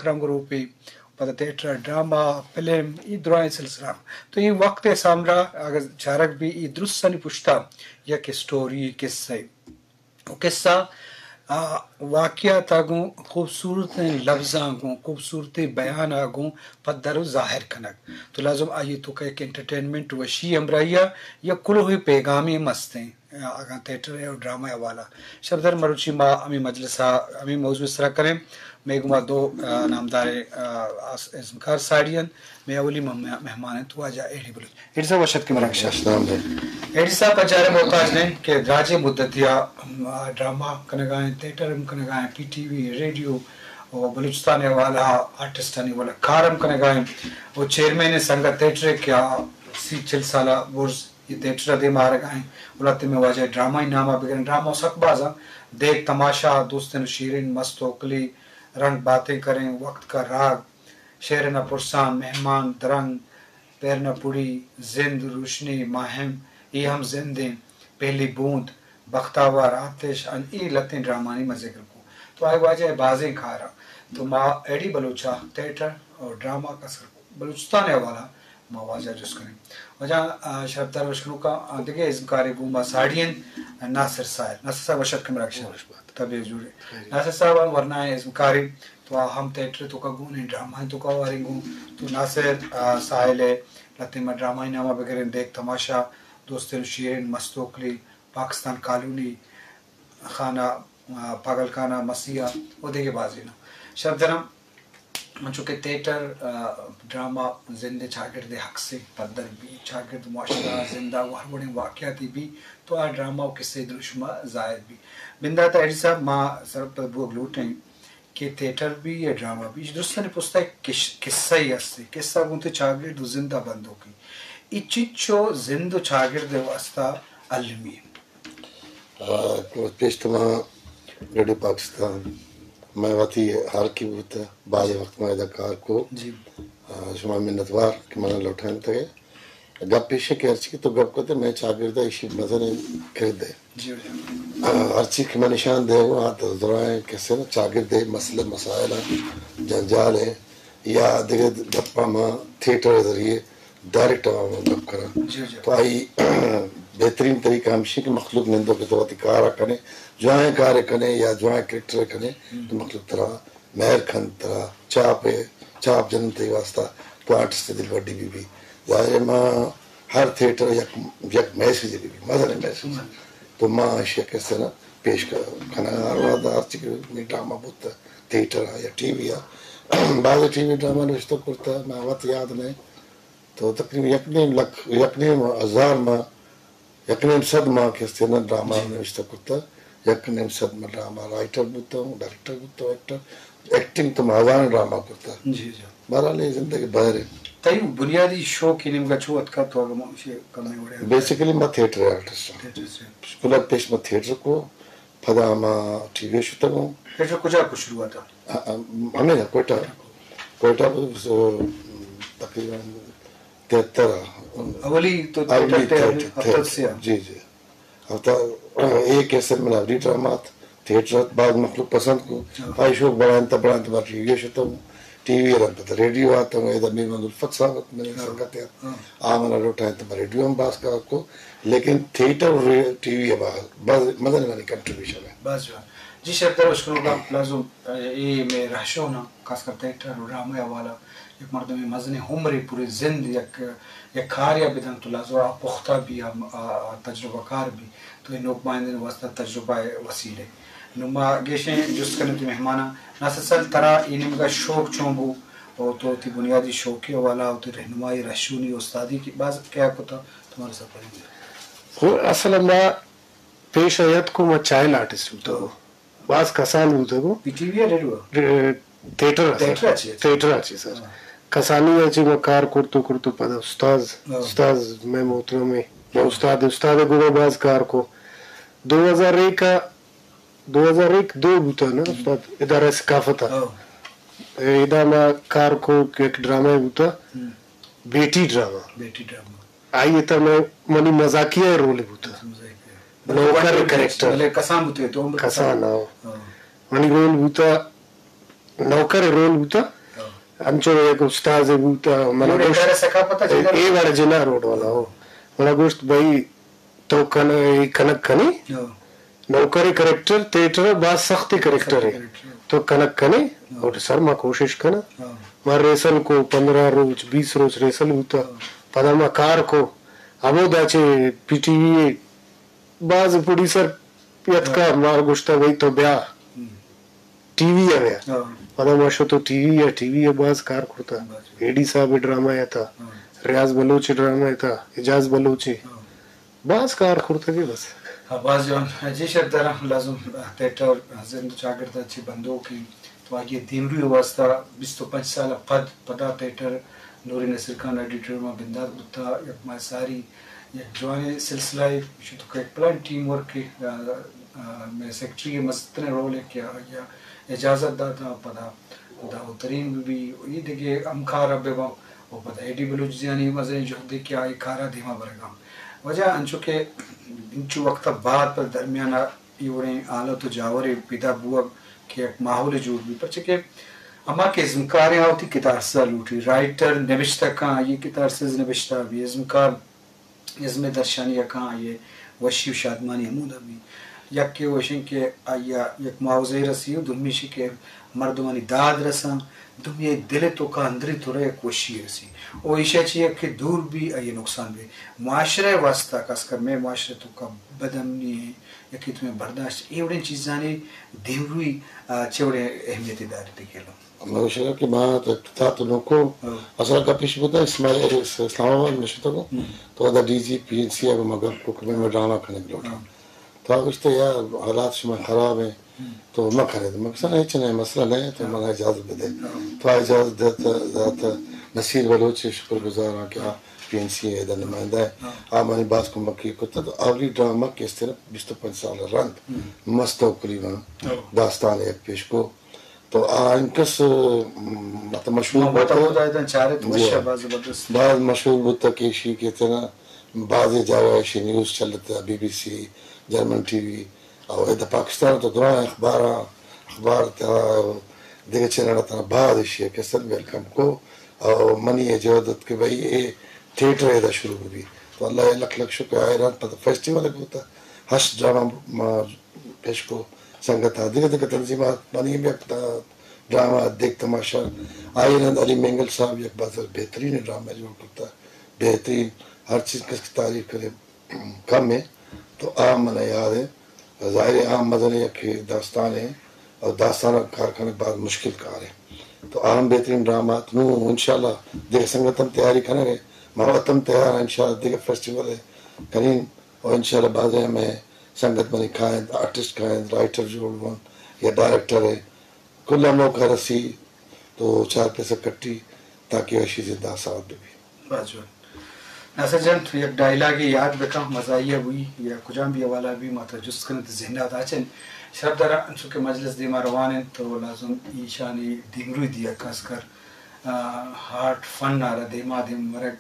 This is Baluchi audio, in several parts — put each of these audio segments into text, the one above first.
کرم گروپی، پدا تھیٹر، ڈرامہ، فلم، ای درائیں سلسلہ۔ تو ای وقت سامرا اگر چارگ بی، ای درستانی پشتا یک اسٹوری، قصہ، و قصہ، آ، واقعات گوں، خوبصورتیں لفظاں گوں، خوبصورتیں بیان گوں پدر و ظاہر کنگ۔ تو لازم آئی توکا یک انٹرٹینمنٹ، وشی، ہمراہی یا کلوہی پیغامی مستیں۔ اگاں تھیٹر ء و ڈرامہ ء حوالہ۔ شبدر، مروچی ما ہمے مجلس ء ہمے موضوع ء سرا کنیں۔ مئے گوما دو، آ، نامداریں، آ، اس-، ازمکار ساڑی انت۔ مئے اولی مہ-، مہمان انت واجہ اے ڈی بلوچ۔ اے ڈی صاحب وش اتکے مراگش ء۔ اسلام علیکم۔ اے ڈی صاحب پہ چارے محتاج نہ انت کہ دراجیں مدتی ء، آ، ڈرامہ کنگا انت، تھیٹر ہم کنگا انت، پی ٹی وی، ریڈیو و بلوچستان ء حوالہ آرٹسٹانی والا کار ہم کنگا انت۔ و چیئرمین سنگت تھیٹر ء کہ آ سی چل سال ء برز اے تھیٹر ء دیم آرگ ء انت۔ و لہتے مئے واجہ ء ڈرامہ ء نام ء بگریں، ڈرامہ سک باز انت، دیگ تماشا، دوستین و شیرین، مست و عقلی، رنگ باتیں کریں، وقت کا راگ، شعر نہ پرسان، مہمان، درنگ، پیر نہ پڑی، زند، روشنی، ماہم، اے ہم زند انت، پہلی بوند، بختاور، آتش، ان اے لہتیں ڈرامانی ما ذکر کو۔ تو آئی واجہ ء بازیں کار انت۔ تو ما اے ڈی بلوچ ء تھیٹر اور ڈرامہ کسر بلوچستان ء حوالہ ما واجہ جست کنیں۔ واجہ، آ، شرپدار وش کنوکاں، آ، دگہ ازمکارے گوں ما ساڑی انت، ناصر ساحل۔ ناصر صاحب وش اتکے مراگش ء۔ وش بات۔ طبیعت جوڑ ئے؟ خیریت۔ ناصر صاحب ہم ورنائیں ازمکارے، تو آ ہم تھیٹر توکا گون انت، ڈرامہ توکا واریں گون۔ تو ناصر، آ، ساحل ء لہتے ما ڈرامہ نام ء بگریں، دیگ تماشا، دوستین شیرین، مستوکلی، پاکستان کالونی، خانہ، آ، پاگل خانہ، مسیحا و دگہ بازیناں۔ شرپدار ء انچو کہ تھیٹر، آ، ڈرامہ زند ء چاگرد ء عکسے پدر بی، چاگرد معاشرہ ء زند ء ہر وڑیں واقعاتے بی تو آ ڈرامہ و قصہ دروشم ء ظاہر بی۔ بندات ء اے ڈی صاحب ما سرپد بوگ لوٹیں کہ تھیٹر بی یا ڈرامہ بی، ایش درستانی پشت ء کش-، قصہ ای است، قصہ گوں تئی چاگرد و زند ء بندوکی۔ ای چنچو زند و چاگرد ء واستہ المی انت؟ آ، پیش تما ریڈیو پاکستان، مئے وتی ہر کی بوتہ، بعض وقت ما ادا کار کو۔ جی۔ آ، شما منتوار کہ منا لوٹائینتگ ئے۔ گپ ایش کہ ہرچی کہ تو گپ کرتے، مئے چاگرد ء ایشی مزنیں کرد ء۔ جی، جی۔ آ، ہرچی کہ من نشان دے گو، آ تو درائیں کسے نا چاگرد ء مسئلہ مسائل ء جنجال ء یا دگہ گپاں ما تھیٹر ء ذریعے ڈائریکٹ عوام ء گپ کناں۔ جی، جی۔ تو آئی بہترین طریقہ ہمشی کہ مخلوق نندو کہ تو وتی کار ء کنے، جوائیں کار ء کنے یا جوائیں کریکٹر ء کنے، ہم۔ تو مخلوق ترا مہر کنت، ترا چاپ ء، چاپ جنن تئی واسطہ تو آرٹسٹ ء دلبڈی بہ بی۔ ظاہر ہے ما ہر تھیٹر یک، یک میسج بہ بی، مزنیں میسج۔ ہم۔ تو ما اشی ء کسے نا پیش کناں۔ ہر وہد ہرچی کہ ڈرامہ بوت، تھیٹر ء یا ٹی وی ء، بعض ٹی وی ڈرامہ نوشتہ کرتہ، منا وت یاد نہ۔ تو تقریباً یک نیم لکھ، یک نیم ہزار ما، یک نیم صد ما کہ استیں نا ڈرامہ جی۔ نوشتہ کرتہ، یک نیم صد ما ڈرامہ رائٹر بوتہ، ڈائریکٹر بوتہ، ایکٹر، ایکٹنگ تو ما ہزاریں ڈرامہ کرتہ۔ جی، جی۔ بہرحال اے زندگی بہر ہے۔ تئی بنیادی شوق اے نیمگا چو اتکا تو اگہ ما اشی کمے وڑے؟ بیسیکلی ما تھیٹر آرٹسٹ ہاں۔ تھیٹر سے۔ اسکول پیش ما تھیٹر کو، پدا ما ٹی وی شتگوں۔ تھیٹر کجا کو شروعات؟ ہ-، ہ-، ہمیں نا کوئٹہ۔ کوئٹہ۔ کوئٹہ بس، تقریباً تہتر۔ اولی تو اولی تھیٹر تے تھیٹر، ہفتاد تھیٹر۔ سے۔ جی، جی۔ ہفتاد، اے کیسٹ من اولی ڈرامہ ات، تھیٹر ات، بعض مخلوق پسند کو۔ ہاں۔ آئی شوق بڑھائیں تا، بڑھائیں تا، بعد ٹی وی شتگوں۔ ٹی وی رنگ پتہ ریڈیو آتا ہوں، ادا میر محمد الفت صاحب ات، میرے ہاں۔ سنگت ات۔ ہاں۔ آ منا لوٹائیں تا، ریڈیو ہم باز کار کو، لیکن تھیٹر اور رے-، ٹی وی ہے باز، باز مزن منی کنٹریبیوشن ہے۔ باز جوان۔ جی شرپدار وش کنوکاں، لازم، اے، اے مئے رہشون ء، خاص کر تھیٹر و ڈرامہ ء حوالہ، یک مردمے مزنیں عمرے پورے زند یک، یک کارے ء بدنت تو لازم آ پختہ بی، آ، آ، آ تجربہ کار بی، تو اے نوک بائندیں واسطہ تجربہ ء وسیلے۔ نوں ما گیشیں جست کنیں تئی مہماناں، ناصر سل ترا اے نیمگا شوق چون بو؟ او تو تئی بنیادی شوقی حوالہ و تئی رہنمائی رہشونی استادی کی باز کیا کتا؟ تمہارے سفر۔ اصل ما پیش آیت کو ما چائلڈ آرٹسٹ بوتگوں۔ باز کسان بوتگوں۔ پی ٹی وی ء ریڈیو ء؟ ر-، تھیٹر ء سر۔ تھیٹر ء چی؟ تھیٹر ء چی سر۔ ہاں۔ کسانی ء چی ما کار کرتو کرتو پدا استاد، ہاں۔ استاد مئے محترم ء، ما استاد، استاد ء گوما باز کار کو۔ دو ہزار ایک ء، دو ہزار ایک دو بوتا نا استاد، ادارہ ثقافت ء۔ ہاں۔ ادا ما کار کو کہ یک ڈرامہ بوتا، ہم۔ بیٹی ڈرامہ۔ بیٹی ڈرامہ۔ آئی ء تہ من، منی مزاکیہ ء رول بوتہ۔ مزاکیہ۔ نوکر بلے کریکٹر۔ بلے کسان بوتے تو عمر کسان، کسان۔ ہاں۔ ہاں۔ منی رول بوتہ نوکر ءِ رول بوتا، ہاں۔ انچو یک استاد بوتا، منا گوشت، ادارہ ثقافت ءَ چہ اے وڑ جناح روڈ والا ہو۔ منا گوشت، بھائی، تو کن-، اے کنگ کنے، ہاں۔ نوکر ءِ کریکٹر، تھیٹر ءِ باز سخت کریکٹر ہے۔ سخت کریکٹر۔ تو کنگ کنے، ہاں۔ اور سر ما کوشش کنا۔ ہاں۔ ما ریسل کو پندرہ روچ، بیس روچ ریسل بوتا۔ ہاں۔ پدا ما کار کو، ہمودا چہ پی ٹی وی ءِ باز پروڈیوسر یتکا، ہاں۔ مار گوشتا، بھائی تو بیا۔ ہم۔ ٹی وی ءَ بیا۔ ہاں۔ پدا ما شتو ٹی وی ءَ، ٹی وی ءَ باز کار کرتا۔ باز۔ اے ڈی صاحب ءِ ڈرامہ ءَ تا، ہاں۔ ریاض بلوچ ءِ ڈرامہ ءَ تا، اعجاز بلوچ ءِ۔ ہاں۔ باز کار کرتگے بس۔ ہاں، باز جوان۔ جی شرف داراں، لازم تھیٹر زند چاگرد ءَ چہ بندوک انت۔ تو آئی ءِ دیمروی ءِ واستہ بیست ءُ پنچ سال ءَ پد، پدا تھیٹر نوری نصیر خان آڈیٹوریم ءَ بندات بوتا، یک ماہ ساری، یک جوانیں سلسلہ ءَ، ایشی تو کہ یک پلان ٹیم ورک ءَ، آ، آ، مئے سیکرٹری ءِ مستریں رول ءَ کہ آئی ءَ اجازت داتا، پدا داؤد ترین بہ بی، اے دگہ ہمکار ءَ بہ باں، و پدا اے ڈی بلوچ زیانی مزنیں جہدے کہ آئی کار ءَ دیما برگا۔ واجہ انچو کہ انچو وقت ءَ بعد پر درمیان ءَ اے وڑیں حالت و جاورے پیدا بوگ کہ یک ماحولے جوڑ بی، پرچہ کہ ہما کہ ازمکاریں آ وتی کتارسز ءَ لوٹی، رائٹر نبشتہ کن، آئی کتارسز نبشتہ بی، ازمکار ازم ءِ درشانی ءَ کن، آئی ءِ وشی و شادمانی ہمودا بی۔ یکے و اشیں کہ آئی ءَ یک معاوضہ رسی و دومی اشی کہ مردمانی داد رساں، دومی ءِ دل ءِ توکا اندری تورا یک وشی رسی۔ و ایشی ءَ چہ یکے دور بی، آئی ءَ نقصان بی۔ معاشرہ ءِ واستہ، خاص کر مئے معاشرہ ءِ توکا بدامنی، یکے دومی ءِ برداشت، اے وڑیں چیزانی دیمروی، آ، چے وڑیں اہمیتے داریت کیلو؟ من گوشگ کہ ما تا تو نوکو ہاں۔ اصل گپ ایش بوتا، اسماعیل اسلام آباد نشتگو، ہم۔ تو ادا ڈی جی پی این سی ءَ ما گپ کو کہ میں ڈرامہ کنگ لوٹاں۔ ہاں۔ تو گوشتے یار حالات شما خراب ہیں، ہم۔ تو مہ کرے۔ من گوشتاں ہچ نہیں، مسئلہ نہیں، تو ہاں۔ منا اجازت بدے۔ ہاں۔ تو اجازت دات، دات۔ نصیر بلوچ شکر گزاراں کہ آ پی این سی ءِ ادا نمائندہ ہے۔ ہاں۔ آ منی باز کمکی کتا، تو اولی ڈرامہ کہ است نا بیست ءُ پنچ سال رند، ہم۔ مست و کلیوان ہاں۔ داستان یک پیش کو۔ تو آ انکس، م، مطلب مشہور ما بوتا۔ وت ہمودا ادا چارت، جی وش ہاں۔ باز زبردست۔ باز مشہور بوتا کہ ایشی کہ تنا بازیں جاگہ ایشی نیوز چلتا، B B C, German T V, او ادا پاکستان تو درائیں اخباراں، اخبار تا دگہ چینل تنا باز ایشی کہ سب ویلکم کو، او منی اے جہد ات کہ بھئی اے تھیٹر ادا شروع بی۔ تو اللہ ءِ لکھ لکھ شکر، آئران پتہ فیسٹیول بوتا، ہشت ڈرامہ ما پیش کو۔ سنگت ءَ دگہ دگہ تنظیمات منی ہم یک تا-، ڈرامہ دیگ تماشا۔ آئی رند علی مینگل صاحب یک بازار بہترین ڈرامہ جوڑ کرتا، بہترین، ہر چیز کس کی تعریف کرے کم ہے۔ تو آ من یاد ہے، ظاہر ہے آ مزن یک داستان ہے اور داستان کار کرنے بعد مشکل کار ہے۔ تو آ ہم بہترین ڈرامہ ات۔ نو انشاءاللہ دگہ سنگت ہم تیاری کرنے، ما وت ہم تیار ہیں، انشاءاللہ دگہ فیسٹیول ہے کرین اور انشاءاللہ بعد میں سنگت منی کائنت، آرٹسٹ کائنت، رائٹر جوڑ بنت یا ڈائریکٹر ہے، کل ءَ موقع رسی تو چار پیسہ کٹی تاکہ وشی زندہ ساعت بہ بی۔ باز جوان۔ ناصر جان، تو یک ڈائیلاگے یاد بکن، مزاحیہ بوئی یا کجام بھی حوالہ بی، ما ترا جست کنیں تو ذہن ءَ داچن۔ شرف دارا، انچو کہ مجلس دیما روان انت تو لازم ایشانی دیمروی دیا، خاص کر، آ، آرٹ فن ءَ را دیما دیم ورگ،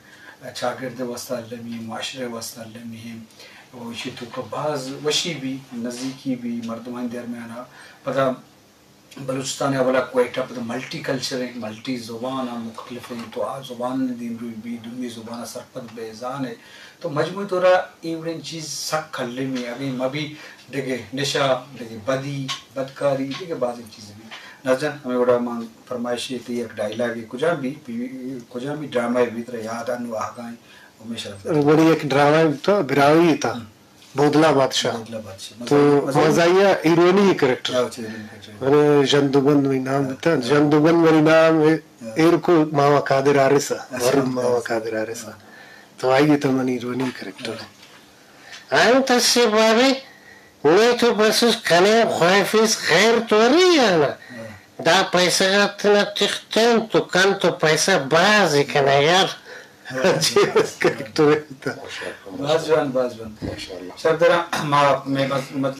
آ، چاگرد ءِ واستہ المی، معاشرہ ءِ واستہ المی، و ایشی توکا باز وشی بی، نزیکی بی مردمانی درمیان ءَ۔ پدا بلوچستان ءِ اولا کوئٹہ پدا ملٹی کلچر ہیں، ملٹی زبان ہیں، مختلف ہیں، تو آ زبان دیمروی بی، دومی زبان ءَ سرپد بے زان ہے۔ تو مجموعی طور ءَ اے وڑیں چیز سک کلمی، اگیں مبی دگہ نشہ، دگہ بدی، بدکاری، دگہ بازیں چیز بی۔ ناصر جان، ہمیں وڑا من فرمائشی تئی یک ڈائیلاگے کجام بی، کجام بی ڈرامہ بی ترا یاد انو آگاہیں، ہمیشہ رکھ۔ وڑی یک ڈرامہ بوتا، براہوئی تا۔ ہم۔ بودلا بادشاہ۔ بودلا بادشاہ۔ تو مزاحیہ، مزاحیہ ہیروئنی کریکٹر۔ ہاں، اچھا، ہیروئنی کریکٹر۔ ارے، ژندوبند منی نام ہاں۔ بیتا، ہاں۔ ژندوبند منی نام اے-، ہاں۔ ایرکو ماما قادر آرسا، اچھا، ورن ماما قادر آرسا۔ ہاں۔ تو آئی تو منی ہیروئنی کریکٹر۔ ہاں۔ انت سے بابے، نی تو بسوس کنے خواہفیس خیر توری یا نا؟ ہاں۔ دا پیسہ اتنا تختن تو کن تو پیسہ باز کنے یار۔ ہاں۔ چی بس کریکٹر ہے۔ باز جوان، باز جوان۔ ماشاءاللہ۔ شرف دارا، ما، مئے مز-، مز-،